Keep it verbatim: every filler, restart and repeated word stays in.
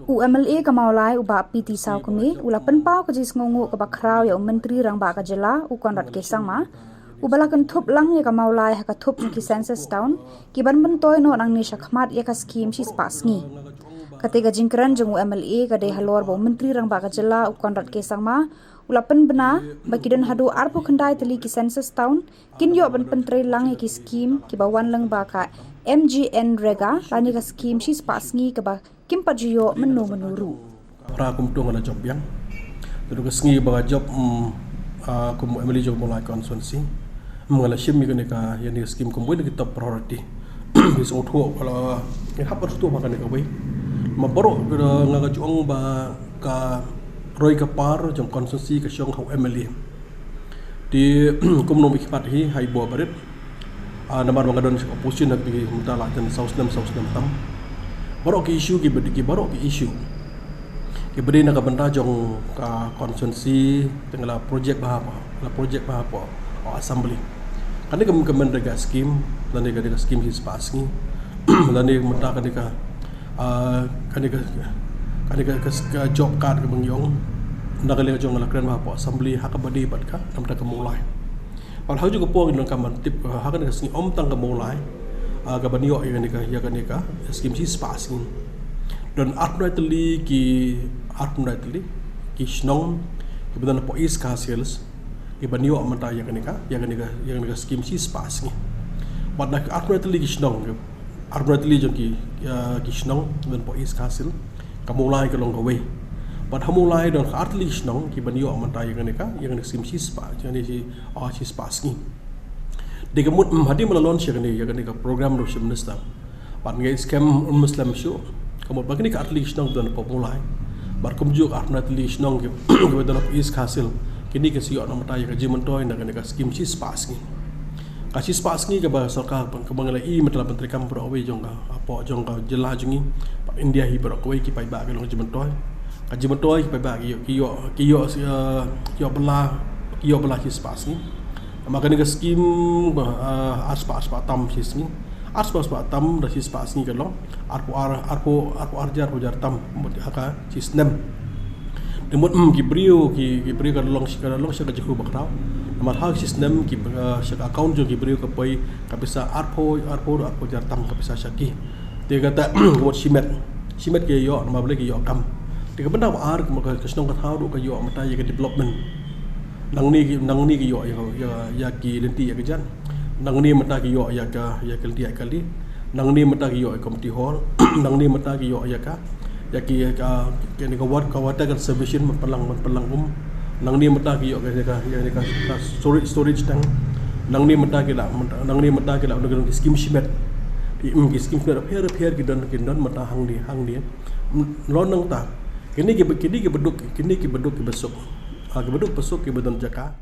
U MLA ka Mawlai u Bah P T Sawkmie u la pynpaw ka jisngewnguh kaba khraw ïa u Myntri Rangbah ka Jylla u Conrad K Sangma, uba la kynthup lang ïa ka Mawlai ha ka thup jong ki Census Town, ki ban bynta noh nangne shakhmat ïa ka skhim shispah sngi. Kata ka jingkren jong u MLA ka dei halor ba u Myntri Rangbah ka Jylla u Conrad K Sangma u la pynbna ba ki don haduh arphew khyndai tylli ki Census Town kin ïoh ban pyntrei lang ïa ki skhim kiba wan lyngba ka MGNREGA lane ka skhim shispah sngi kaba kim pat ju ïoh mynno mynno ruh. Phra kumto nga la jop biang. Te ka sngi ba nga jop, mm, ah, kum MLA jong Mawlai constituency, mm, nga la shim ïa kane ka, ïa kane ka skhim kum wei na ki top priority. Ki sngewthuh ka la, ki hap sngewthuh ba kane kawei. Ma baroh ka, nga ka ju ong ba ka roi ka par jong constituency ka shong ha u MLA. Te kumno ba ki pat hi ha i bor barit. Ah, namar ba nga don sha opposition ha ki mynta la jan saw snem, saw snem tam. Baroh ki issue ki bad-, ki baroh ki issue ki ba dei na ka bynta jong ka constituency, te nga la project bha hapoh, la project bha hapoh, oh, assembly. Kane ka, ka MGNREGA scheme, lane ka, ka scheme shispah sngi. Lane mynta kane ka, ah, kane ka, kane ka, ka, ka job card kaba ngi ong. Na ka liang jong nga la kren bha hapoh assembly ha kaba dei bad ka, namar ka Mawlai. Bad ha kajuh ka por ngi donkam ban tip, ah, ha kane ka sngi ym tang ka Mawlai, ah, ka ban ïoh ïa kane ka, ïa kane ka skhim shispah sngi. Don arphew khyndai tylli ki, arphew khyndai tylli ki shnong kiba don hapoh East Khasi Hills ki ban ïoh mynta ïa kane ka, ïa kane ka, ïa kane ka skhim shispah sngi. Bad na ka arphew khyndai tylli ki shnong, arphew khyndai tylli jong ki, ah, ki shnong don hapoh East Khasi Hills, ka Mawlai ka long kawei. Bad ha Mawlai don ka arphew tylli ki shnong ki ban ïoh mynta ïa kane ka, ïa kane ka skhim shispah, ïa kane shi, ah, shispah sngi. Te ka mut, mm, hadien ba la launch ïa kane, ïa kane ka program ruh, Chief Minister, bad nga ngeit skhem um slem shuh. Ka mut ba kine ka arphew tylli ki shnong don hapoh Mawlai, bad kumjuh ka arphew khyndai tylli ki shnong ki, kiba don hapoh East Khasi Hills, kine ki sa ïoh noh mynta ïa ka jingmyntoi na kane ka skhim shispah sngi. Ka shispah sngi kaba sorkar, kaba nga la ïohi mynta la pyntreikam baroh kawei jong ka, hapoh jong ka jylla jong ngi, bad India hi baroh kawei ki paidbah ki long jingmyntoi. Ka jingmyntoi ki paidbah ki ïoh, ki ïoh, ki ïoh, eh, ki ïoh bylla, ki ïoh bylla shispah sngi. Namar kane ka skhim, eh, arspah, arspah tam shi sngi. Arspah, arspah tam da shispah sngi ka long arphew ar, arphew, arphew ar hajar, arphew hajar tam, mut ha ka shi snem. Te mut, mm, ki briew, ki, ki briew ka long, ka long sha ka jingkyrkhu bakhraw. Namar ha shi snem ki, eh, sha ka account jong ki briew ka poi ka pisa arphew, arphew, arphew hajar tam ka pisa sha ki. Te kata, mut shimet, shimet ki ïoh, namar balei ki ïoh kam. Te ka bynta ba ar, ka, ka shnong ka thaw ruh ka ïoh mynta ïa ka development. Nangne ki, nangne ki ïoh ïa, ïa, ïa ki lynti ïa ka jan. Nangne mynta ki ïoh ïa ka, ïa ka lynti ïa ka kali. Nangne mynta ki ïoh ïa ka community hall. Nangne mynta ki ïoh ïa ka, ïa ki, ïa ka, ïa ka wat-, ka water conservation, ban pynlang, ban pynlang um. Nangne mynta ki ïoh ïa ka, ïa ka, ka storage, storage tank. Nangne mynta ki la, mynta, nangne mynta ki la, ki scheme shimet. Ki, mm, ki scheme shimet pher, pher ki don, ki don mynta hangne, hangne. Mm, long nangta. Kine ki ba, kine ki ba duk, kine ki ba duk ki ba suk. Ah, ki ba duk ba suk ki ba don jaka.